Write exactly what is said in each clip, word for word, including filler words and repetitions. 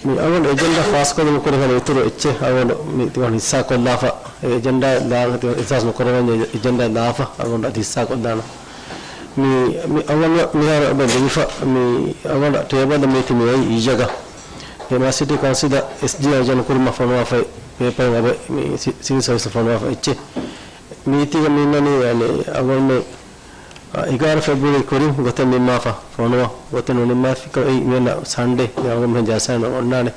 މި އަޅުގަނޑު އެޖެންޑާ ފާސްކޮށްލުމުގެ ކުރިން އިތުރު އެއްޗެއް އަޅުގަނޑު މި ތިމަން ހިއްސާކޮށްލާފަ، އެ އެޖެންޑާ ދާން ތިމަން އިހްސާސް ނުކުރަމުން އެ އެޖެންޑާ ދާފަ އަޅުގަނޑު އަދި ހިއްސާކޮށްދާނަން. މި، މި އަޅުގަނޑު މިހާރު އެބަ ލިބިފަ، މި އަޅުގަނޑު ޓޭބަލް މީތި މި އޮތް އިއްޔަގަ އެމްއާރްސީޓީ ކައުންސިލް އެސްޖީ އަޖަން ކުރުމަށް ފޮނުވާފައި ޕޭޕަރު އެބަ މި ސި-، ސިވިލް ސަރވިސް ފޮނުވާފަ އެއްޗެއް. މީތީގަ މި އިންނަނީ އަނެ އަޅުގަނޑުމެން އާ، އެގާރަ ފެބްރުއަރީ ކުރިން ގޮތެއް ނިންމާފަ ފޮނުވާ، ގޮތެއް ނުނިންމާފިކަމަށް އެއީ މިއަންނަ ސަންޑޭ އަޅުގަނޑުމެން ޖަލްސާއެއް ނު އޮންނާނެ.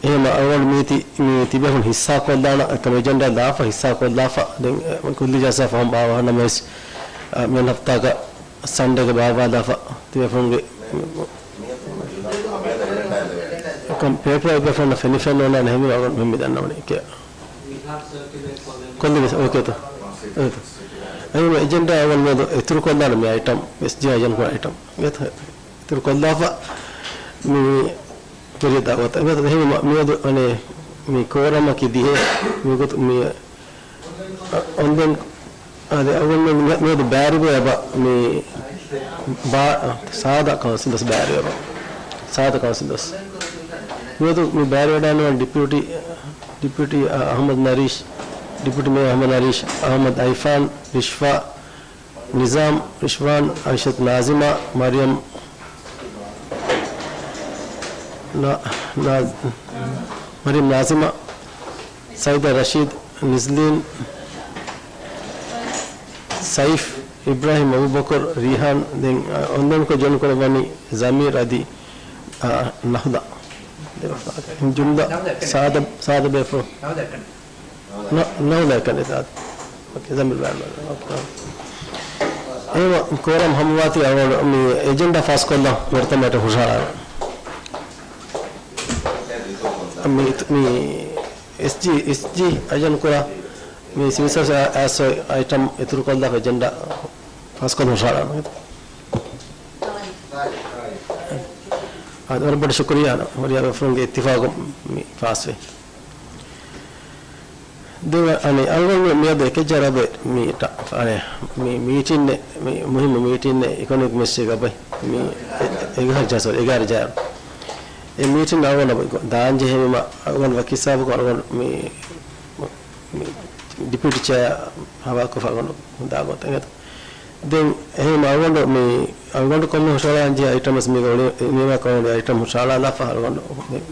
އެހެން އަޅުގަނޑު މީތި މި ތިބޭފުޅުން ހިއްސާކޮށްލާނަ އެކަމަ އެޖެންޑާ ލާފަ ހިއްސާކޮށްލާފަ ދެން އެ، ކުއްލި ޖަލްސާ ފަހުން ބާވާނަމަވެސް، އާ، މިއަންނަ ހަފްތާގަ ސަންޑޭގަ ބާވާލާފަ ތިބޭފުޅުންގެ ކޮން ޕޭޕަރ އެބޭފުޅުންނަށް ފެނިފެންނަ އޮންނާނެ ހެން އަޅުގަނޑު މި ދަންނަވަނީ ކެ. ކޮންދެން ވެސް އޯކޭތޯ؟ އޭތޯ. އެހެންވީމަ އެޖެންޑާ އަޅުގަނޑު މިއަދު އިތުރުކޮށްލާނަން މި އައިޓަމް، އެސްޖީ އަޖަން ކުރާ އައިޓަމް. އޭތޯ. އިތުރުކޮށްލާފަ މި ކުރިޔަށް ދާ ގޮތަށް. އެހެންވީމަ މިއަދު އަނެ މި ކޯރަމަކީ ދިހަ މި ގޮތު މި އަ، އޮންދެން އަދި އަޅުގަނޑު މި-، މިއަދު ބައިވެރިވެ އެބަ މި ބާ-، ސާދަ ކައުންސިލަރސް ބައިވެރިވެ އެބަ. ސާދަ ކައުންސިލަރސް. މިއަދު މި ބައިވެރިވެވަޑައިގަންނަވާ ޑިޕިއުޓީ، ޑިޕިއުޓީ، އަ، އަހްމަދު ނަރީޝް، ޑިޕިއުޓީ މޭޔަރ އަހްމަދު ނަރީޝް، އަހްމަދު އައިފާން، ރިޝްފާ، ނިޒާމް، ރިޝްވާން، އައިޝަތު ނާޒިމާ، މަރިޔަމް، ނާ-، ނާ-، މަރިޔަމް ނާޒިމާ، ސައިދާ ރަޝީދު، ނިޒްލީން، ސައިފް، އިބްރާހިމް އަބޫބަކުރު، ރީހާން، ދެން، އަ، އޮންލައިންކޮށް ޖޮއިން ކުރައްވަނީ ޒަމީރް އަދި، އަ، ނަހުލާ. ދެ ބޭފުޅުން. ޖުމްލަ ސާދަ، ސާދަ ބޭފުޅުން. ނަ-، ނަހުލާ އެކަނި ސާދަ. އޯކޭ، ޒަމީރް ބާން. އޯކޭ. އެހެންވީމަ ކޯރަމް ހަމަވާތީ އަޅުގަނޑު މި އެޖެންޑާ ފާސްކޮށްލަން ވަރުތަމައިޓަށް ހުށަހަޅާނަން. މި، މި އެސްޖީ، އެސްޖީ އަޖަން ކުރާ މި ސިވިލް ސަރވިސް އާ-، އާސް އައިޓަމް އިތުރުކޮށްލާފަ އެޖެންޑާ ފާސްކޮށް ހުށަހަޅާނަން. އާދެ، ވަރަށް ބޮޑަށް ޝުކުރިއްޔާ. ހުރިހާ ބޭފުޅުންގެ އިއްތިފާގުން މި ފާސްވޭ. ދެން އަނެއް އަޅުގަނޑު މިއަދު އެކައްޗާ ރަބެ މި ޓަ-، އަނެއް މި މީޓިން މި މުހިއްމު މީޓިން އިކޮނޮމިކް މިނިސްޓްރީގަ ބައި މި އެ-، އެ-، އެގަހަށް ޖާ، ސޮރީ، އެގާރަ ޖާ. އެ މީޓިން އަޅުގަނޑު ދާން ޖެހެވީމަ އަޅުގަނޑު ވަކި ހިސާބަކުން އަޅުގަނޑު މި، މި ޑިޕިއުޓީ ޗެއާ ހަވާލުކޮށްފަ އަޅުގަނޑު ދާ ގޮތަށް އެނގޭތޯ. ދެން އެހެން އަޅުގަނޑު މި އަޅުގަނޑު ކޮންމެ ހުށަހަޅާން ޖެހޭ އައިޓަމްސް މީގަ އޮޅި-، ނިމާ ކޮންމެ އައިޓަމް ހުށަހަޅާލާފަ އަޅުގަނޑު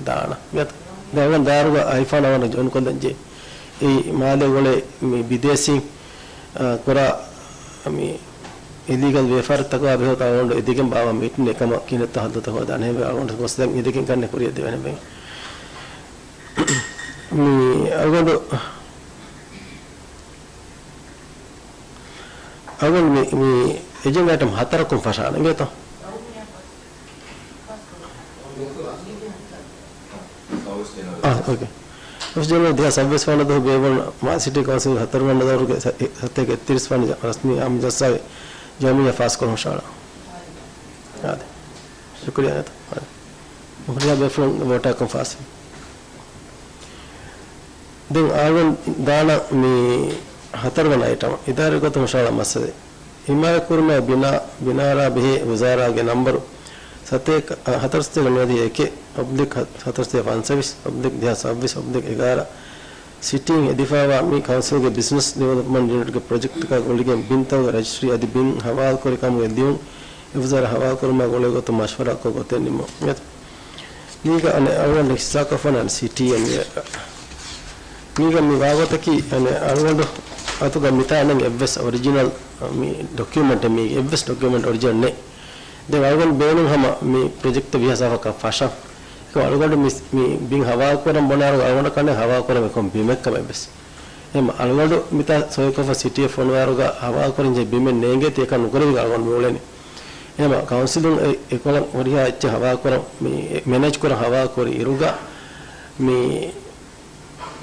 ދާނަ. ދެން އަޅުގަނޑު ދާއިރުގަ އައިފާން އަޅުގަނޑު ޖޮއިން ކޮށްލަން ޖެހޭ. އެއީ މާލޭ ގުޅޭ މި ބިދޭސީން، އާ، ކުރާ މި އިލީގަލް ވިޔަފާރިތަކާ ބެހޭ ގޮތަށް އަޅުގަނޑު އެދިގެން ބާއްވާ މީޓިން އެކަމަށް ކިހިނެއްތޯ ހައްލުތައް ހޯދާނެ. އެހެންވެ އަޅުގަނޑު ގޮސް ދެން އެދިގެން ކަންނެ ކުރިއަށް ދެވޭނެ ބެހޭ. މި އަޅުގަނޑު، އަޅުގަނޑު މި، މި އެޖެންޑާ އައިޓަމް ހަތަރަކުން ފަށާނެ އިނގޭތޯ؟ އާ، އޯކޭ. އައުސް ޖަނަވަރީ ދެހާސް ސައްބީސް ވަނަ ދުވަހު ބޭއްވުނު މާލެ ސިޓީ ކައުންސިލް ހަތަރު ވަނަ ދައުރުގެ ސަ-، އެ، ސަތޭކަ އެއްތިރީސް ވަނަ ރަސްމީ އާއްމު ޖަލްސާގެ ޖަމްއިއްޔާ ފާސްކޮށް ހުށަހަޅާ. އާދެ. ޝުކުރިއްޔާ ނޭތޯ. އާދެ. ހުރިހާ ބޭފުޅުން ވޯޓާއެކުން ފާސްވި. ދެން އަޅުގަނޑު ދާނަން މި ހަތަރު ވަނަ އައިޓަމަށް އިދާރީ ގޮތުން ހުށަހަޅާ މައްސަލައެއް. ހިމާޔަތްކުރުމާއި ބިނާ، ބިނާއަށް ބެހޭ ވުޒާރާގެ ނަންބަރު ސަތޭކަ، އަ، ހަތަރުސަތޭކަ ނުވަދިހަ އެކެއް އޮބްލިކް ހަ-، ހަތަރުސަތޭކަ ފަންސަވީސް އޮބްލިކް ދެހާސް ސައްބީސް އޮބްލިކް އެގާރަ ސިޓީން ހެދިފައިވާ މި ކައުންސިލްގެ ބިޒްނަސް ޑިވެލޮޕްމަންޓް ޔުނިޓްގެ ޕްރޮޖެކްޓްތަކާ ގުޅިގެން ބިންތަކުގެ ރަޖިސްޓްރީ އަދި ބިން ހަވާލުކުރި ކަމުގެ ލިޔުން އެ ވުޒާރާ ހަވާލުކުރުމާ ގުޅޭ ގޮތުން މަޝްވަރާކޮށް ގޮތެއް ނިންމުން. މީގަ އަނެއް އަޅުގަނޑު ހިއްސާކޮށްފަ އޮންނަނީ ސިޓީއެމްއޭ އަށް. މީގަ މި ވާގޮތަކީ އަނެއް އަޅުގަނޑު އަތުގަ މިތާ އަނެއް އެއްވެސް އޮރިޖިނަލް މި ޑޮކިއުމަންޓެއް މީގެ އެއްވެސް ޑޮކިއުމަންޓް އޮރިޖިނަލް ނެތް. ދެން އަޅުގަނޑު ބޭނުން ހަމަ މި ޕްރޮޖެކްޓް ވީހާ ސާފަކަށް ފަށަން. އެކަމް އަޅުގަނޑު މި، މި ބިން ހަވާލުކުރަން ބުނާއިރު އަޅުގަނޑަކަށް ނެތް ހަވާލުކުރަން އެކަމް ބިމެއް ކަމެއް ވެސް. އެހެން އަޅުގަނޑު މިތާ ސޮއިކޮށްފަ ސިޓީއެއް ފޮނުވާއިރުގަ ހަވާލުކުރަން ޖެހޭ ބިމެއް ނޭނގޭތީ އެކަން ނުކުރެވިގެން އަޅުގަނޑު މި އުޅެނީ. އެހެން ކައުންސިލުން އެ، އެކޮޅަށް ހުރިހާ އެއްޗެއް ހަވާލުކުރަން، މި މެނޭޖް ކުރަން ހަވާލުކުރި އިރުގަ މި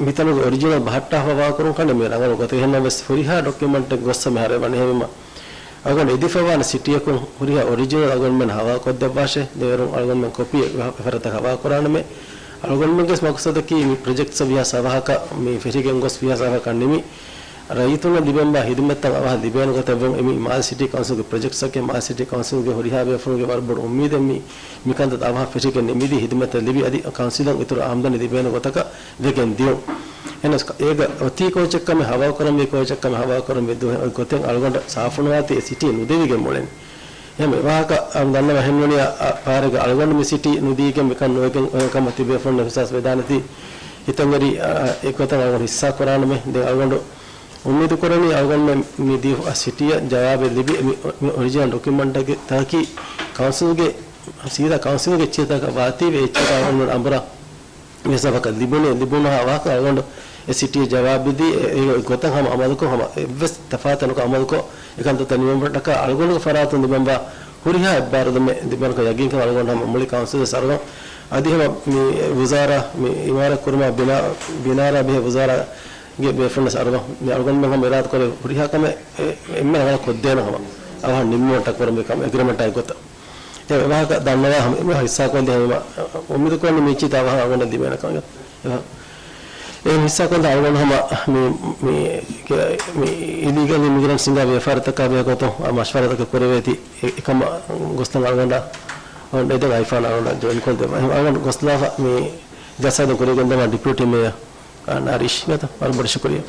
މިތަނުގެ އޮރިޖިނަލް ބަހައްޓާފަ ހަވާލުކުރުން ކަންނޭނގެ މި ރަނގަޅު ގޮތެއް. އެހެންނަމަވެސް ހުރިހާ ޑޮކިއުމަންޓެއް ގޮއްސަ މިހާރު އެބަ ނެހެވީމަ އަޅުގަނޑު އެދިފަވާނެ ސިޓީއަކުން ހުރިހާ އޮރިޖިނަލް އަޅުގަނޑުމެން ހަވާލުކޮށްދެއްވާށޭ. ދެވަރުން އަޅުގަނޑުމެން ކޮޕީ އެފަރަތަކަށް ހަވާލުކުރާނަމޭ. އަޅުގަނޑުމެންގެ މަޤްޞަދަކީ މި ޕްރޮޖެކްޓްސް ވީހާ ސާފަކަށް މި ފެށިގެން ގޮސް ވީހާ ސާފަކަށް ނިމި ރައްޔިތުންނަށް ލިބެންވާ ހިދުމަތްތައް އަވަހަށް ލިބޭނެ ގޮތަށް ވުން އެމީ މާލެ ސިޓީ ކައުންސިލްގެ ޕްރޮޖެކްޓްސްއަކީ މާލެ ސިޓީ ކައުންސިލްގެ ހުރިހާ ބޭފުޅުންގެ ވަރަށް ބޮޑު އުއްމީދެއް މި، މިކަންތައް އަވަހަށް ފެށިގެން ނިމިދީ ހިދުމަތްތައް ލިބި އަދި ކައުންސިލަށް އިތުރު އާމްދަނީ ލިބޭނެ ގޮތަކަށް ވެގެން ދިޔުން. އެހެނަސް އޭގަ އޮތީ ކޯޗެއްކަމެއް ހަވާލުކުރަންވީ ކޯޗެއްކަމެއް ހަވާލުކުރަންވީ ދުވަހެއް އޮތް ގޮތެއް އަޅުގަނޑަށް ސާފުނުވާތީ އެ ސިޓީ ނުދެވިގެން މުޅެން. އެހެން ވާހަކަ ދަންނަވަން ހެންވަނީ އަ، އަ، ފާރެއްގަ އަޅުގަނޑު މި ސިޓީ ނުދީގެން މިކަން ނުވެގެން އޮތް ކަމަށް ތިބޭފުޅުން އިހްސާސް ވެދާނެތީ. ހިތަށްއެރި، އަ، އެގޮތަށް އަޅުގަނޑު ހިއްސާ ކުރާނަމޭ. ދެން އަޅުގަނޑު އުއްމީދު ކުރަނީ އަޅުގަނޑުމެން މި ދިޔު ސިޓީއަށް ޖަވާބެއް ލިބި މި، މި އޮރިޖިނަލް ޑޮކިއުމަންޓަކީ ތަކީ ކައުންސިލްގެ، ސީދާ ކައުންސިލްގެ އެއްޗެއްތަކަށް ވާތީވެ އެއްޗެއް އަޅުގަނޑު އަނބުރާ މި ސަބަކަށް ލިބުނީ، ލިބުނުހާ ވާހަކަ އަޅުގަނޑު އެ ސިޓީ ޖަވާބު ދީ، އެ، އެ ގޮތަށް ހަމަ އަމަލުކޮށް، ހަމަ އެއްވެސް ތަފާތެއް ނުކޮށް އަމަލުކޮށް، އެކަންތައްތައް ނިމުމަށްޓަކާ އަޅުގަނޑުގެ ފަރާތުން ލިބެންވާ ހުރިހާ އެއްބާރުލުމެއް ލިބޭނެކަން ޔަގީންކަން އަޅުގަނޑު ހަމަ މުޅި ކައުންސިލަށް އަރުވަން. އަދި ހަމަ މި ވުޒާރާ، މި އިމާރާތް ކުރުމާ ބިނާ، ބިނާރާ ބެހޭ ވުޒާރާގެ ބޭފުޅުންނަށް އަރުވަން. މި އަޅުގަނޑުމެން ހަމަ އިރާދަ ކުރޭ ހުރިހާ ކަމެއް އެ، އެންމެ ރަނގަޅަށް ކޮށްދޭނަން ހަމަ އަވަހަށް ނިންމުމަށްޓަކާ ކުރަންވީ ކަމެއް އެގްރިމެންޓާ ގޮތަށް. އެ ވާހަކަ ދަންނަވާ ހަމަ ހިއްސާކޮށްދޭ ހަމަ އުއްމީދު ކުރަނީ މި އެއްޗިތައް އަވަހަށް އަޅުގަނޑަށް ލިބޭނެ ކަމަށް. އެ ހިއްސާކޮށްދޭ އަޅުގަނޑު ހަމަ މި، މި، މި އިލީގަލް އިމިގްރެންޓްސް ހިންގާ ވިޔަފާރިތަކާ ބެހޭ ގޮތުން މަޝްވަރާތަކެއް ކުރެވޭތީ އެ، އެކަމަށް ގޮސްދޭ އަޅުގަނޑަށް އަޅުގަނޑު އެދެން އައިފާން އަޅުގަނޑަށް ޖޮއިން ކޮށްދޭ. އަޅުގަނޑު ގޮސްލާފަ މި ޖަލްސާ ދެން ކުރިޔަށް ގެންދަވާ ޑެޕިއުޓީ މޭޔަރ ނާރިޝް ވޭތަ ވަރަށް ބޮޑަށް ޝުކުރިއްޔާ.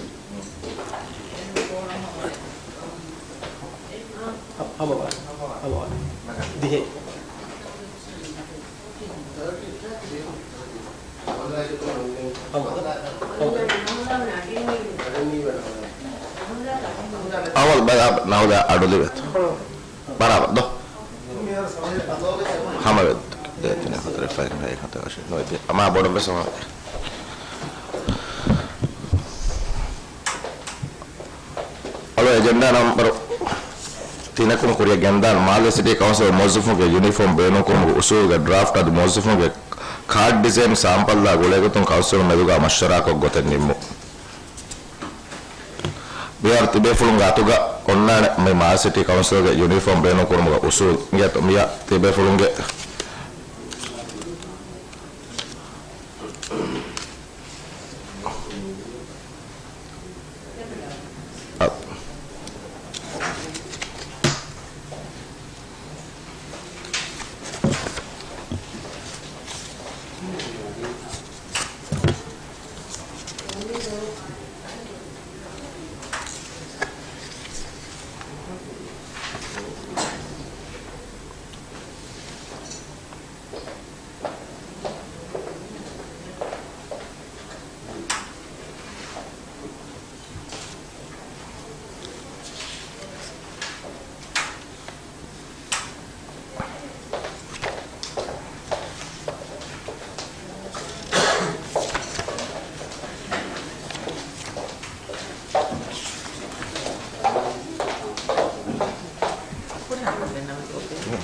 ހަމަ، ހަމަ، ހަމަ. ދިހައެއް. ހަމަ، ހަމަ. އަވަލް ބަލާ ނަހުލާ އަޑުލިވޭތަ. ބަރާބަރު ދޯ. ހަމަވެ. ދޭތިނެ ހަތަރެއް ފައިން ހަތަރެއް ހަތަރެއް ނުވެ. އަމާ ބޮޑަށް ވެސް ހަމަ. އަޅު އެޖެންޑާ ނަމްބަރު ތިނަކުން ކުރިޔަށް ގެންދާން މާލެ ސިޓީ ކައުންސިލް މުވައްޒަފުންގެ ޔުނީފޯމް ބޭނުންކުރުމުގެ އުސޫލުގެ ޑްރާފްޓް އަދި މުވައްޒަފުންގެ ކާޑް ޑިޒައިން ސާމްޕަލްއާ ގުޅޭގޮތުން ކައުންސިލުން މެދުގާ މަޝްވަރާކޮށް ގޮތެއް ނިންމުން. މިހާރު ތިބޭފުޅުންގެ އަތުގަ އޮންނާނެ މި މާލެ ސިޓީ ކައުންސިލްގެ ޔުނީފޯމް ބޭނުންކުރުމުގެ އުސޫލު އިނގޭތޯ މިއަށް ތިބޭފުޅުންގެ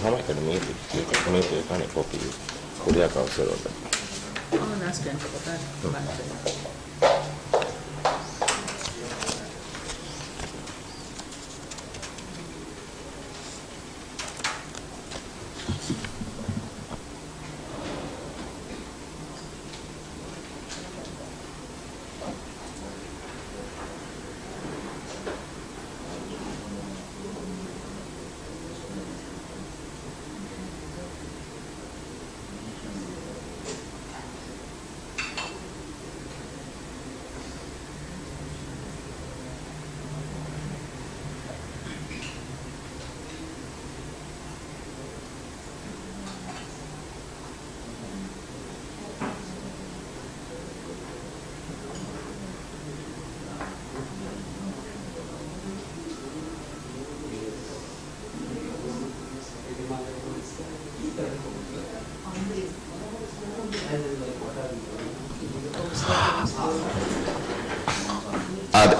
ހަމައެކަނި މީތި، މީތި އެކަނި ކޮޕީ ކުރިއަށް ކައުންސިލަރުން. އާދެ،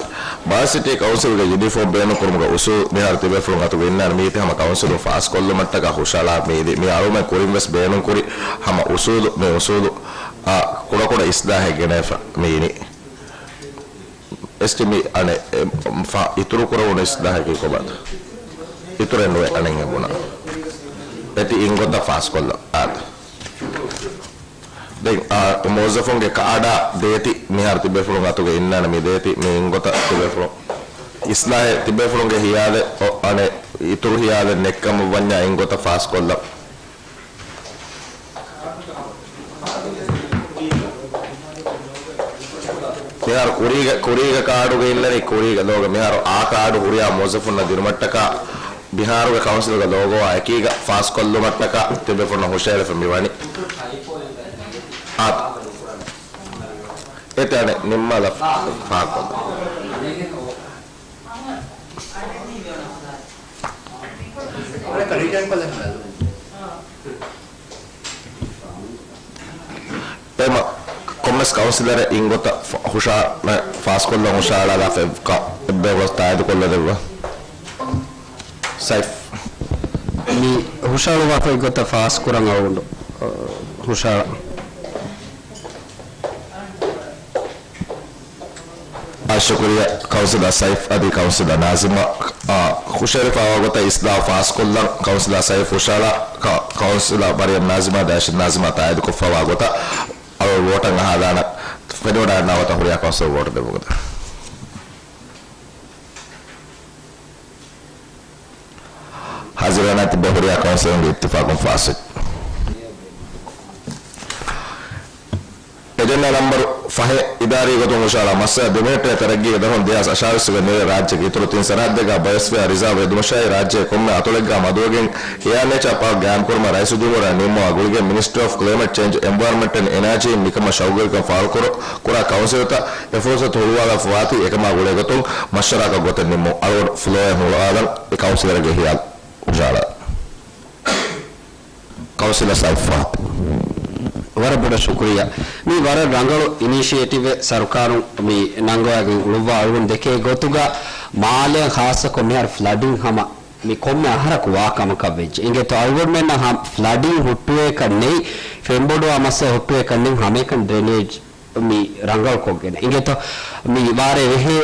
މާލެ ސިޓީ ކައުންސިލްގެ ޔުނީފޯމް ބޭނުންކުރުމުގެ އުސޫލު މިހާރު ތިބޭފުޅުން އަތުގަ އިންނާނެ. މީތި ހަމަ ކައުންސިލުން ފާސްކޮށްލުމަށްޓަކާ ހުށަހަޅާ މީތި. މި އަޅުމެން ކުރިން ވެސް ބޭނުންކުރި ހަމަ އުސޫލު، މި އުސޫލު އާ، ކުޑަކުޑަ އިސްލާހެއް ގެނެފަ މީނި. އެސްޓީ މި އަނެއް، އެ، ފަ، އިތުރު ކުރެވުނު އިސްލާހަކީ ކޮބާތަ؟ އިތުރެއް ނުވޭ އަނެއްހެން ބުނާ. އެތި އިންގޮތަށް ފާސްކޮށްލަ އާދެ. ދެން، އާ، މުވައްޒަފުންގެ ކާޑާ ދޭތި މިހާރު ތިބޭފުޅުން އަތުގަ އިންނާނެ މި ދޭތި މި އިންގޮތަށް ތިބޭފުޅުން. އިސްލާހެއް ތިބޭފުޅުންގެ ހިޔާލެއް އޮ-، އަނެއް އިތުރު ހިޔާލެއް ނެއްކަމަށްވަންޏާ އިން ގޮތަށް ފާސްކޮށްލަން. މިހާރު ކުރީގަ، ކުރީގަ ކާޑުގަ އިންނަނީ ކުރީގަ ލޯގޯ. މިހާރު އާ ކާޑު ހުރިހާ މުވައްޒަފުންނަށް ދިނުމަށްޓަކާ މިހާރުގެ ކައުންސިލްގެ ލޯގޯއާ އެކީގަ ފާސްކޮށްލުމަށްޓަކާ ތިބޭފުޅުންނަށް ހުށައެޅިފަ މިވަނީ. އާ. އެތަނެއް ނިންމާލަ ފާހަގަކޮށްލަން. އެމަ ކޮންމެސް ކައުންސިލަރެއް އިންގޮތަށް ފ-، ހުށާ-، ފާސްކޮށްލަން ހުށައަޅާލާފަ އެއްކަ-، އެއްބައިވަރު ތާއީދުކޮށްލަދެއްވާ. ސައިފް. މި ހުށައަޅުވާފައި ގޮތަށް ފާސްކުރަން އަޅުގަނޑު، އަ، ހުށައަޅާ. އާ، ޝުކުރިއްޔާ ކައުންސިލަރ ސައިފް އަދި ކައުންސިލަރ ނާޒިމާ، އާ، ހުށައެޅިފައިވާ ގޮތަށް އިސްލާހު ފާސްކޮށްލަން ކައުންސިލަރ ސައިފް ހުށައަޅާ، ކަ-، ކައުންސިލަރ މަރިޔަމް ނާޒިމާ އަދި އާޝިމް ނާޒިމާ ތާއީދުކޮށްފައިވާ ގޮތަށް އަޅު ވޯޓަށް އަހާލާނަން. ފެނިވަޑައިގަންނަވާ ގޮތަށް ހުރިހާ ކައުންސިލަރ ވޯޓު ދެއްވުން. ހާޒިރުވަންޏާ ތިބޭ ހުރިހާ ކައުންސިލުންގެ އިއްތިފާޤުން ފާސްވެ. އެޖެންޑާ ނަމްބަރު ފަހެއް އިދާރީ ގޮތުން ހުށައަޅާ މައްސަލަ ދެމިނެޓްގެ ތަރައްގީގެ ދަށުން ދެހާސް އަށާރަސްގެ މިއުޅޭ ރާއްޖޭގެ އިތުރު ތިން ސަރަހައްދެއްގަ ބައިވެސްވެ ރިޒާވް އެދުމަށާއި، ރާއްޖޭގެ ކޮންމެ އަތޮޅެއްގަ މަދުވެގެން އެއާ ނޭޗާ ޕާކް ގާއިމްކުރުމަށް ރައީސުލްޖުމްހޫރިއްޔާ ނިންމުމާ ގުޅިގެން މިނިސްޓްރީ އޮފް ކްލައިމެޓް ޗޭންޖް، އެންވަޔަރަންމަންޓް އެންޑް އެނާޖީ މިކަމަށް ޝައުގުވެރިކަން ފާޅުކުރު-، ކުރާ ކައުންސިލުތައް އެ ފުރުސަތު ހުޅުވާލާފަ ވާތީ އެކަމާ ގުޅޭ ގޮތުން މަޝްވަރާކޮށް ގޮތެއް ނިންމުން. އަޅުގަނޑު ފްލޯއެއް ހުޅުވާލަން އެ ކައުންސިލަރެއްގެ ހިޔާލު ހުށައަޅާ. ކައުންސިލަރ ސައިފް ފާތި. ވަރަށް ބޮޑަށް ޝުކުރިއްޔާ. މީ ވަރަށް ރަނގަޅު އިނީޝިއޭޓިވެއް ސަރުކާރުން މި ނަންގަވައިގެން އުޅުއްވާ. އަޅުގަނޑު ދެކޭ ގޮތުގަ މާލެއަށް ޚާއްޞަކޮށް މިހާރު ފްލަޑިން ހަމަ މި ކޮންމެ އަހަރަކު ވާ ކަމަކަށް ވެއްޖެ. އިނގޭތޯ އަޅުގަނޑުމެންނަށް ހަ-، ފްލަޑިން ހުއްޓުވޭކަށް ނެތް، ފެންބޮޑުވާ މައްސަލަ ހުއްޓުވޭކަށް ނެތް، ހަމައެކަނި ޑްރެނޭޖް މި ރަނގަޅުކޮށްގެން. އިނގޭތޯ މި ވާރޭ ވެހޭ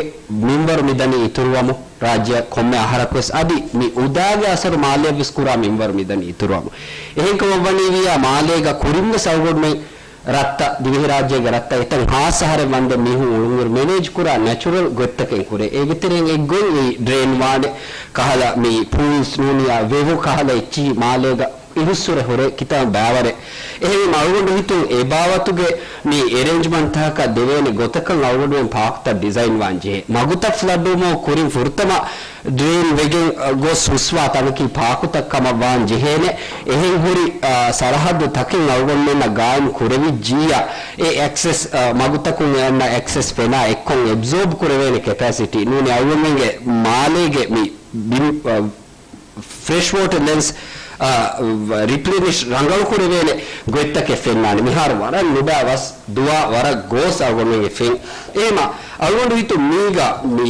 މިންވަރު މިދަނީ އިތުރުވަމު، ރާއްޖެއަށް ކޮންމެ އަހަރަކުވެސް އަދި މި އުދާގެ އަސަރު މާލެއަށްވެސް ކުރާ މިންވަރު މިދަނީ އިތުރުވަމު. އެހެންކަމަށްވަނީ ވިއްޔާ މާލޭގަ ކުރިންވެސް އަޅުގަނޑުމެން ރަށްތައް، ދިވެހިރާއްޖޭގެ ރަށްތައް އެތަން ހާއްސަ އަހަރެއް ވަންދެން މީހުން އުޅުނުއިރު މެނޭޖް ކުރާ ނެޗުރަލް ގޮތްތަކެއް ހުރޭ. އޭގެތެރެއިން އެއްގޮތް މި ޑްރޭން ވާނެ ކަހަލަ، މި ޕޫލްސް ނޫނިއްޔާ ވެވު ކަހަލަ އެއްޗިހި މާލޭގަ އިހުއްސުރެ ހުރޭ ކިތައް ބައިވަރެއް. އެހެންވީމަ އަޅުގަނޑު ހިތުން އެ ބާވަތުގެ މި އެރޭންޖްމަންޓްތަކަކަށް ދެވޭނެ ގޮތަކަށް އަޅުގަނޑުމެން ޕާކުތައް ޑިޒައިން ވާން ޖެހޭ. މަގުތައް ފްލަޑްވުމަށް ކުރިން ފުރަތަމަ ޑްރޭން ވެގެން، އަ، ގޮސް ހުސްވާ ތަނަކީ ޕާކުތައް ކަމަށް ވާން ޖެހޭނެ. އެހެން ހުރި، އަ، ސަރަހައްދު ތަކެއް އަޅުގަނޑުމެންނަށް ގާއިމް ކުރެވިއްޖިއްޔާ، އެ އެކްސެސް، އަ، މަގުތަކުން އެ އަންނަ އެކްސެސް ފެނާ އެއްކޮށް އެބްޒޯބް ކުރެވޭނެ ކެޕޭސިޓީ ނޫނީ އަޅުގަނޑުމެންގެ މާލޭގެ މި ބިން، އަ، ފްރެޝް ވޯޓަ ލެންސް، އާ، ރިޕްލެނިޝް ރަނގަޅު ކުރެވޭނެ ގޮތްތަކެއް ފެންނާނެ. މިހާރު ވަރަށް ނުބައި ވަސް ދުވާ ވަރަށް ގޯސް އަޅުގަނޑުމެންގެ ފެން. އެހެމަ އަޅުގަނޑު ހިތު މީގަ މި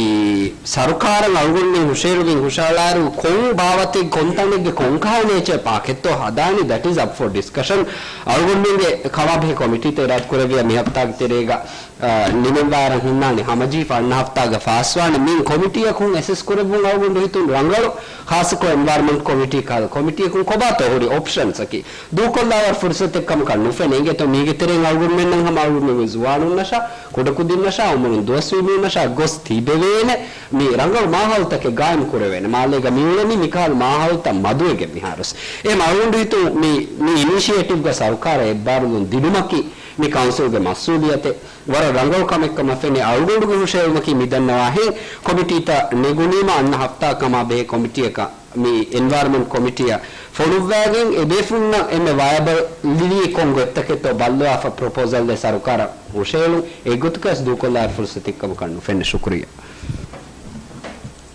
ސަރުކާރަށް އަޅުގަނޑުމެން ހުށައެޅުގެން ހުށައަޅާއިރު ކޮން ބާވަތެއް ކޮން ތަނެއްގެ ކޮންކަހަލަ ނޭޗަރ ޕާކެއްތޯ ހަދާނީ، that is up for discussion. އަޅުގަނޑުމެންގެ ކަމާބެހޭ ކޮމިޓީތައް އިރާދަ ކުރެއްވިޔާ މި ހަފްތާގެ ތެރޭގަ އާ، ނިމެންވާއިރަށް ހުންނާނެ ހަމަޖީފަ އަންނަ ހަފްތާގަ ފާސްވާނެ. މިން ކޮމިޓީއަކުން އެސެސް ކުރެއްވުން އަޅުގަނޑު ހިތުން ރަނގަޅު، ޚާއްޞަކޮށް އެންވަޔަރަންމަންޓް ކޮމިޓީ ކަހަލަ ކޮމިޓީއަކުން ކޮބާތޯ ހުރި އޮޕްޝަންސްއަކީ ދޫކޮށްލާއިރު ފުރުސަތެއް ކަމަކަށް ނުފެނޭ. އިނގޭތޯ މީގެ ތެރެއިން އަޅުގަނޑުމެންނަށް ހަމަ އަޅުގަނޑުމެންގެ ޒުވާނުންނަށާ، ކުޑަކުދިންނަށާ، އުމުރުން ދުވަސްވީމީންނަށާ ގޮސް ތިބެވޭނެ މި ރަނގަޅު މާހައުލުތަކެއް ގާއިމް ކުރެވޭނެ. މާލޭގަ މިއުޅެނީ މިކަހަލަ މާހައުލުތައް މަދުވެގެން މިހާރުސް. އެހެމަ އަޅުގަނޑު ހިތުން މި، މި އިނީޝިއޭޓިވްގަ ސަރުކާރަށް އެއްބާރުލުން ދިނުމަކީ މި ކައުންސިލްގެ މަސްއޫލިއްޔަތެއް. ވަރަށް ރަނގަޅު ކަމެއް ކަމަށް ފެނޭ. އަޅުގަނޑުގެ ހުށައެޅުމަކީ މިދަންނަވާހެން ކޮމިޓީތައް ނެގުނީމަ އަންނަ ހަފްތާ ކަމާ ބެހޭ ކޮމިޓީއަކަށް މި އެންވަޔަރަންމަންޓް ކޮމިޓީއަށް ފޮނުއްވައިގެން އެ ބޭފުންނަށް އެންމެ ވަޔަބަލް ލިވީ ކޮން ގޮތްތަކެއްތޯ ބައްލަވާފަ ޕްރޮޕޯސަލްއެއް ސަރުކާރަށް ހުށައެޅުން. އެއްގޮތަކަސް ދޫކޮށްލާއިރު ފުރުސަތެއް ކަމަކަށް ނުފެނޭ. ޝުކުރިއްޔާ.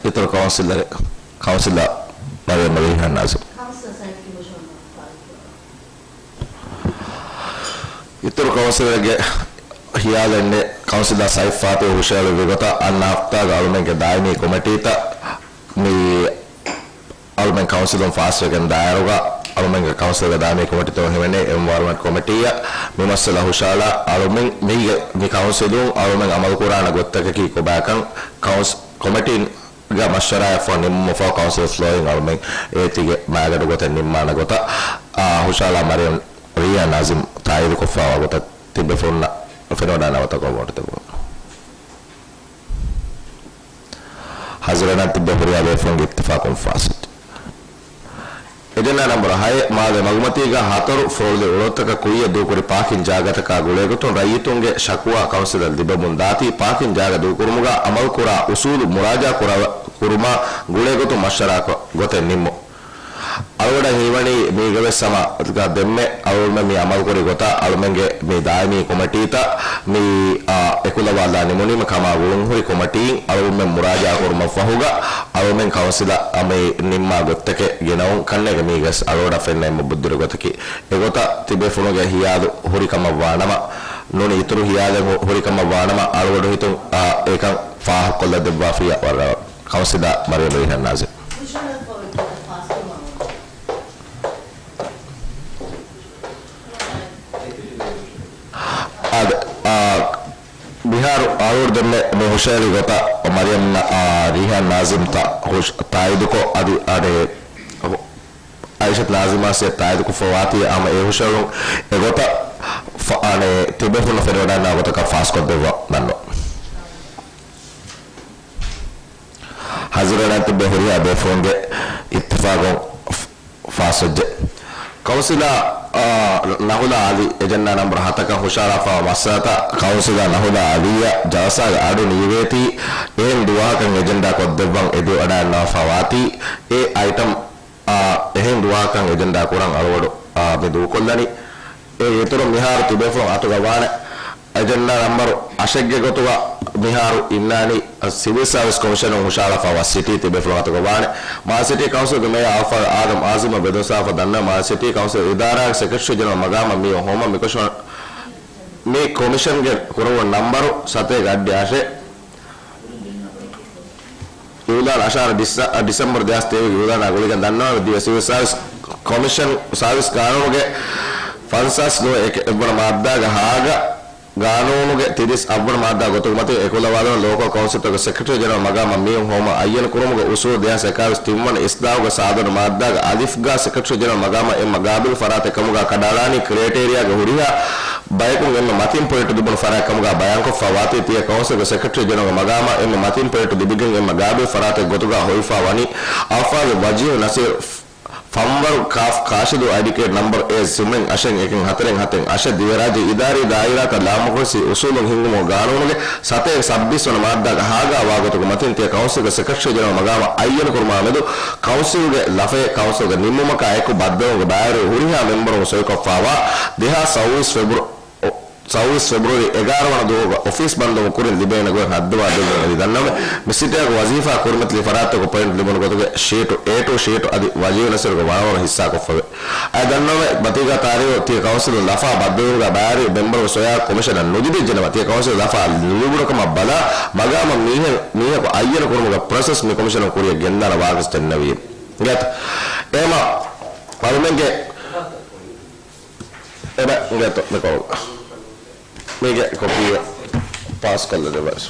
އިތުރު ކައުންސިލަރެއް، ކައުންސިލަރ މަރިޔަމް ރީހާން ނާޒިމް. އިތުރު ކައުންސިލަރެއްގެ ހިޔާލެއް ނެތް. ކައުންސިލަރ ސައިފް ފާތިހު ހުށައެޅުއްވި ގޮތަށް އަންނަ ހަފްތާގަ އަޅުމެންގެ ދާއިމީ ކޮމިޓީތައް މި އަޅުމެން ކައުންސިލުން ފާސްވެގެން ދާއިރުގަ އަޅުމެންގެ ކައުންސިލްގެ ދާއިމީ ކޮމިޓީތަކުން ހިމެނޭ އެންވަޔަރަންމަންޓް ކޮމިޓީއަށް މި މައްސަލަ ހުށައަޅާ އަޅުމެން މީގެ މި ކައުންސިލުން އަޅުމެން އަމަލުކުރާނެ ގޮތްތަކަކީ ކޮބާކަން ކައުންސް-، ކޮމިޓީން ގެ މަޝްވަރާއެއްފަހު ނިންމުމަށްފަހު ކައުންސިލް ފްލޯއިން އަޅުމެން އޭތިގެ މާގަނޑު ގޮތެއް ނިންމާނެ ގޮތަށް، އާ، ހުށައަޅާ މަރިޔަމް ރީހާން ނާޒިމް ތާއީދުކޮށްފައިވާ ގޮތަށް ތިބޭފުޅުންނަށް ފެނިވަޑައިގަންނަވާ ގޮތަކަށް ވޯޓު ދެއްވުން. ހަޒަރަނަށް ތިއްބެ ހުރިހާ ބޭފުޅުންގެ އިއްތިފާޤުން ފާސްވެއްޖެ. އެޖެންޑާ ނަމްބަރު ހައެއް، މާލެ މަގުމަތީގަ ހަތަރު ފުރޮޅުލެ އުޅަނދުތަކަށް ކުއްޔަށް ދޫކުރި ޕާކިން ޖާގަތަކާ ގުޅޭގޮތުން ރައްޔިތުންގެ ޝަކުވާ ކައުންސިލަށް ލިބެމުން ދާތީ، ޕާކިން ޖާގަ ދޫކުރުމުގަ އަމަލުކުރާ އުސޫލު މުރާޖާ ކުރަ-، ކުރުމާ ގުޅޭގޮތުން މަޝްވަރާ ކޮ-، ގޮތެއް ނިންމުން. އަޅުގަނޑަށް ހީވަނީ މީގަވެސް ހަމަ ދެންމެ އަޅުގަނޑުމެން މި އަމަލުކުރި ގޮތަށް އަޅުމެންގެ މި ދާއިމީ ކޮމިޓީތައް މި، އާ، އެކުލަވާލާ ނިމުނީމަ ކަމާ ގުޅުންހުރި ކޮމިޓީން އަޅުގަނޑުމެން މުރާޖާ ކުރުމަށްފަހުގަ އަޅުމެން ކައުންސިލަށް މި ނިންމާ ގޮތްތަކެއް ގެނައުން ކަންނޭނގެ މީގަސް އަޅުގަޑަށް ފެންނަ އެންމެ ބުއްދިރި ގޮތަކީ. އެގޮތަށް ތިބޭފުޅުންގެ ހިޔާލު ހުރި ކަމަށްވާނަމަ، ނޫނީ އިތުރު ހިޔާލެއް ހު-، ހުރި ކަމަށްވާނަމަ، އަޅުގަޑު ހިތުން، އާ، އެކަން ފާހަގަކޮށްލަ ދެއްވާފިޔަ ވަރަށް ކައުންސިލަރ މަރިޔަމް ރީހާން ނާޒިމް. އާދެ، އާ، މިހާރު އަޅުގަޑު ދެންމެ މި ހުށަހެޅި ގޮތަށް މަރިޔަމް، އާ، ރީހާން ނާޒިމްތައް ހުށް-، ތާއީދުކޮށް އަދި އަނެއް އައިޝަތު ނާޒިމާ ސިޔަ ތާއީދުކޮށްފަ ވާތީ އާމަ އެ ހުށަހެޅުން އެގޮތަށް ފަ-، އަނެއް ތިބޭފުޅުން ފެނިވަޑައިގަންނަވާ ގޮތަކަށް ފާސްކޮށްދެއްވާ ދަންނަވަން. ހަޒަރަނަށް ތިބޭ ހުރިހާ ބޭފުޅުންގެ އިއްތިފާގުން ފ-، ފާސްވެއްޖެ. ކައުންސިލަރ، އާ، ނަހުލާ އަލީ އެޖެންޑާ ނަމްބަރު ހަތަކަށް ހުށަހަޅާފައިވާ މައްސަލަތައް ކައުންސިލަރ ނަހުލާ އަލީއަށް ޖަލްސާގެ އަޑު ނިޔެވޭތީ އެހެން ދުވަހަކަށް އެޖެންޑާ ކޮށްދެއްވަން އެދިވަޑައިގަންނަވާފައިވާތީ އެ އައިޓަމް، އާ، އެހެން ދުވަހަކަށް އެޖެންޑާ ކުރަން އަޅުގަޑު، އާ، މި ދޫކޮށްލަނީ. އޭގެ އިތުރުން މިހާރު ތިބޭފުޅުން އަތުގަ ވާނެ އެޖެންޑާ ނަމްބަރު އަށެއްގެ ގޮތުގަ މިހާރު އިންނާނީ ސިވިލް ސާވިސް ކޮމިޝަނުން ހުށަހަޅާފައިވާ ސިޓީ ތިބޭފުޅުން އަތުގަ ވާނެ. މާލެ ސިޓީ ކައުންސިލްގެ މޭޔަރ އަލްފާޟް އާދަމް އާޒިމަށް ބެލުންސާފަ ދަންނަ މާލެ ސިޓީ ކައުންސިލް އިދާރާގެ ސެކްރެޓަރީ ޖެނެރަލް މަގާމަށް މިއޮ ހޯމަ މިކޮށ-، މި ކޮމިޝަންގެ ކުރައްވާ ނަމްބަރު ސަތޭކަ އައްޑި އަށެއް. އިއުލާން އަށާރަ ޑިސ-، ޑިސެމްބަރު ދެހާސް ތޭވީސް އިއުލާނާ ގުޅިގެން ދަންނަވާ ދިވެ ސިވިލް ސާވިސް ކޮމިޝަން ސާވިސް ގާނޫނުގެ ފަންސާސް ނުވަ އެކެއް އެއްވަނަ މާއްދާގެ ހާގަ ގާނޫނުގެ ތިރީސް އަށްވަނަ މާއްދާ ގޮތުގެ މަތިން އެކުލަވާލުން ލޯކަލް ކައުންސިލްތަކުގެ ސެކްރެޓަރީ ޖެނެރަލް މަގާމަށް މިއުން ހޯމަ އައްޔަން ކުރުމުގެ އުސޫލު ދެހާސް އެކާވީސް ތިންވަނަ އިސްލާހުގެ ސާދަނު މާއްދާގެ އަލިފްގާ ސެކްރެޓަރީ ޖެނެރަލް މަގާމަށް އެންމެ ގާބިލް ފަރާތެއް ކަމުގަ ކަނޑައަޅާނީ ކްރައިޓޭރިއާގެ ހުރިހާ ބަޔަކުން އެންމެ މަތިން ޕޮއިންޓު ލިބުނު ފަރާތް ކަމުގަ ބަޔާންކޮށްފަ ވާތީ ތިޔަ ކައުންސިލްގެ ސެކްރެޓަރީ ޖެނެރަލް މަގާމަށް އެންމެ މަތިން ޕޮއިންޓު ލިބިގެން އެންމެ ގާބިލް ފަރާތެއް ގޮތުގަ ހޮވިފަ ވަނީ އަލްފާޟް ވަޖީހު ނަސީރު ފަންވަރު ކާފް ކާށިދޫ އައިޑީ ކޭޑް ނަމްބަރު އޭ ސިމެން އަށެއް އެކެއް ހަތަރެއް ހަތެއް އަށެއް ދިވެހިރާއްޖެ އިދާރީ ދާއިރާތައް ލާމަގުނަސި އުސޫލުން ހިންގުމުގެ ގާނޫނުގެ ސަތޭކަ ސައްބީސް ވަނަ މާއްދާގެ ހާގާ ވާގޮތުގެ މަތިން ތިޔަ ކައުންސިލްގެ ސެކްރެޓަރީ ޖެނެރަލް މަގާމަށް އައްޔަނު ކުރުމާ މެދު ކައުންސިލްގެ ލަފައެއް ކައުންސިލްގެ ނިންމުމަކާ އެކު ބައްދަލުވުމުގެ ބައިވެރިވެ ހުރިހާ މެމްބަރުން ސޮއިކޮށްފައިވާ ދެހާސް ސައުވީސް ފެބްރު-، ސައުވީސް ފެބްރުއަރީ އެގާރަ ވަނަ ދުވަހުގަ އޮފީސް ބަންދުވުން ކުރިން ލިބޭނެ ގޮތް ހައްދަވާ ދެއްވަން އެދި ދަންނަވަމެ. މި ސިޓީއަކު ވަޒީފާ ކުރިމަތިލި ފަރާތްތަކުގެ ޕޮއިންޓް ލިބުނު ގޮތުގެ ޝީޓު އޭ ޓޫ ޝީޓު އަދި ވަޒީރު ނަސީރުގެ ވަނަވަރު ހިއްސާކޮށްފަވޭ. އަދި ދަންނަވަމެ މަތީގަ ތާރީހު ތިޔަ ކައުންސިލުން ލަފާ ބައްދަލުވުމުގަ ބައިވެރި މެމްބަރުން ސޮޔާ ކޮމިޝަނަށް ނުލިބިއްޖެނަމަ، ތިޔަ ކައުންސިލުން ލަފާ ލިބުނު ކަމަށް ބަލާ، މަގާމަށް މީހެއް، މީހަކު އައްޔަނު ކުރުމުގެ ޕްރޮސެސް މި ކޮމިޝަނުން ކުރިޔަށް ގެންދާނަ ވާހަކަ ދެންނެވި. އިނގޭތަ؟ އެހެމަ އަޅުމެންގެ އެބަ އިނގޭތޯ މިކޮޅު. މީގެ ކޮޕީއެއް ޕާސްކޮށްލަދެއްވަސް.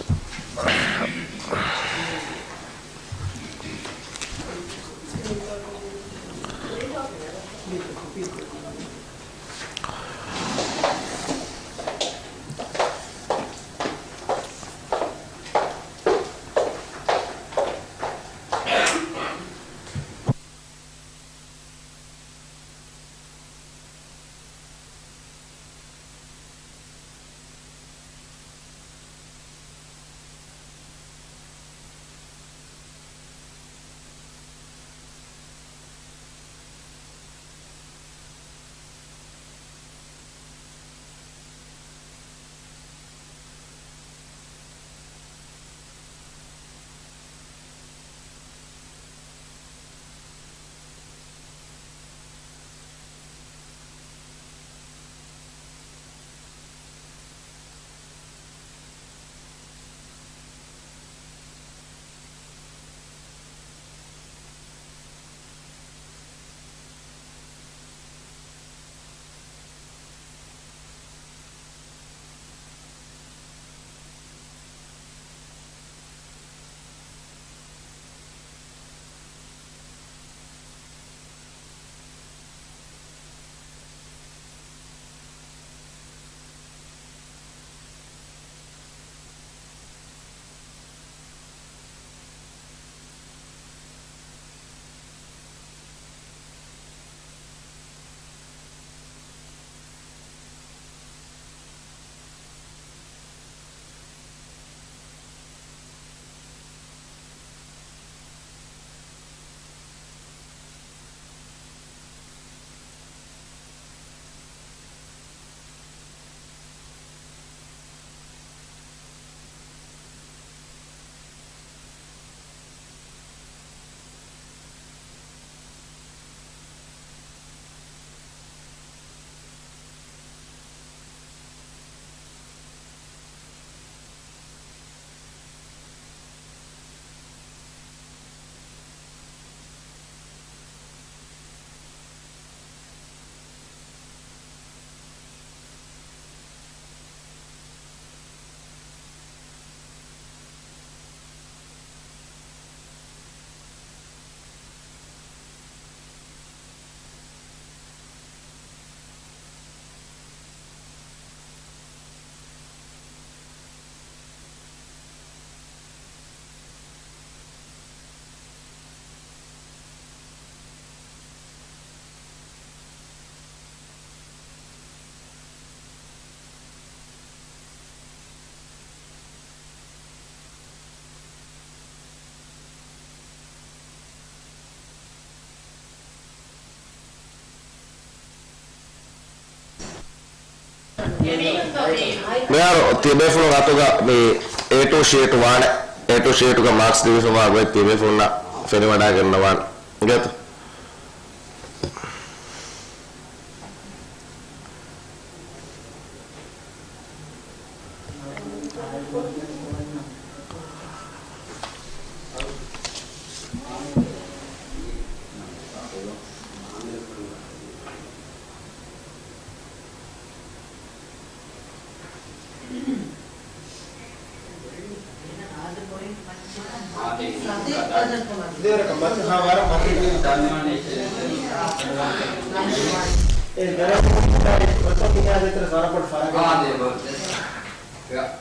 މިހާރު ތިޔަބޭފުޅުން އަތުގަ މި އޭ ޓޫ ޝީޓު ވާނެ. އޭ ޓޫ ޝީޓުގަ މާކްސް ލިބިފަވާ ގޮތް ތިޔަބޭފުޅުންނަށް ފެނިވަޑައިގަންނަވާނެ. އިނގޭތަ؟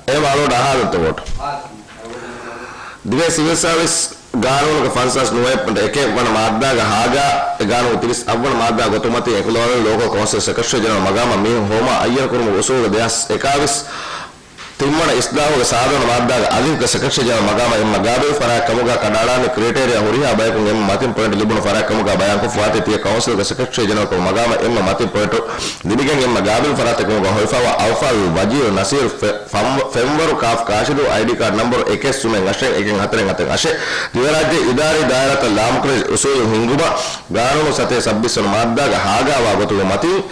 އެ މާލޯ ޑަހާލައްތަ ވޯޓް. ދިވެހި ސިވިލް ސާވިސް ގާނޫނުގެ ފަންސާސް ނުވައެއް އެކެއް ވަނަ މާއްދާގެ ހާގާ އެ ގާނޫނު ތިރީސް އަށް ވަނަ މާއްދާ ގޮތުން މަތިން އެކުލަވާލަން ލޯކަލް ކައުންސިލް ސެކްރެޓަރީ ޖެނެރަލް މަގާމަށް މީހުން ހޮވުމަށް އައްޔަން ކުރުމުގެ އުސޫލުގެ ދެހާސް އެކާވީސް ތިންވަނަ އިސްލާހުގެ ސާދަ ވަނަ މާއްދާގެ އަލިފްގެ ސެކްރެޓަރީ ޖެނެރަލް މަގާމަށް އެންމެ ގާބިލް ފަރާތް ކަމުގަ ކަނޑައަޅާނެ ކްރިޓޭރިއާ ހުރިހާ ބަޔަކުން އެންމެ މަތިން ޕޮއިންޓް ލިބުނު ފަރާތް ކަމުގަ ބަޔާންކޮށްފަވާތީ ތިޔަ ކައުންސިލްގެ ސެކްރެޓަރީ ޖެނެރަލް ކަމުގަ މަގާމަށް އެންމެ މަތިން ޕޮއިންޓު ލިބިގެން އެންމެ ގާބިލް ފަރާތްތަކުމުގަ ހޮވިފަވާ އަލްފާޟިލް ވަޒީރު ނަސީރު ފެ-، ފަން-، ފެންވަރު ކާފް ކާށިދޫ އައިޑީ ކާޑް ނަމްބަރު އެކެއް ސުމެއް އަށެއް އެކެއް ހަތަރެއް އަތެއް އަށެއް ދިވެހިރާއްޖޭ އިދާރީ ދާއިރާތައް ލާމުކުރެއްވި އުސޫލު ހިންގުމަށް ގާނޫނު ސަތޭކަ ސައްބީސް ވަނަ މާއްދާގަ ހާގާވާ ގޮތުގެ މަތިން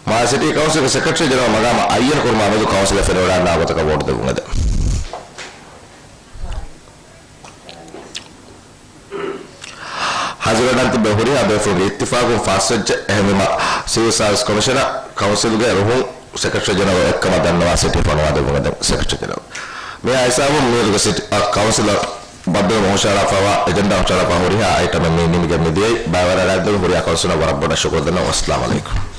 މާލެ ސިޓީ ކައުންސިލްގެ ސެކްރެޓަރީ ޖެނެރަލް މަގާމަށް އައްޔަން ކުރުމާ މެދު ކައުންސިލަށް ފެނިވަޑައިގަންނަވާ ގޮތަކަށް ވޯޓު ދެއްވުން އެދެން. ހަޒިރުވެޑަން ތިއްބެ ހުރިހާ ބޭފުޅުންގެ އިއްތިފާގުން ފާސްވެއްޖެ. އެހެންވީމަ، ސިވިލް ސާވިސް ކޮމިޝަނަށް ކައުންސިލްގެ ރުހުން ސެކްރެޓަރީ ޖެނެރަލް އެއްކަމަށް ދަންނަވާ ސިޓީ ފޮނުވާ ދެއްވުން އެދެން. ސެކްރެޓަރީ ޖެނެރަލް. މިއާ ހިސާބުން މިއަދުގެ ސިޓީ، އަ، ކައުންސިލަށް ބައްދަލުވުން ހުށަހަޅާފައިވާ އެޖެންޑާ ހުށަހަޅާފައި ހުރިހާ އައިޓަމެއް މި ނިމިގެން މިދިޔައީ. ބައިވަރަށް ރައްދުން ހުރިހާ ކައުންސިލަށް ވަރަށް ބޮޑަށް ޝުކުރު ދަންނަވަން. އައްސަލާމު ޢަލައިކުމް.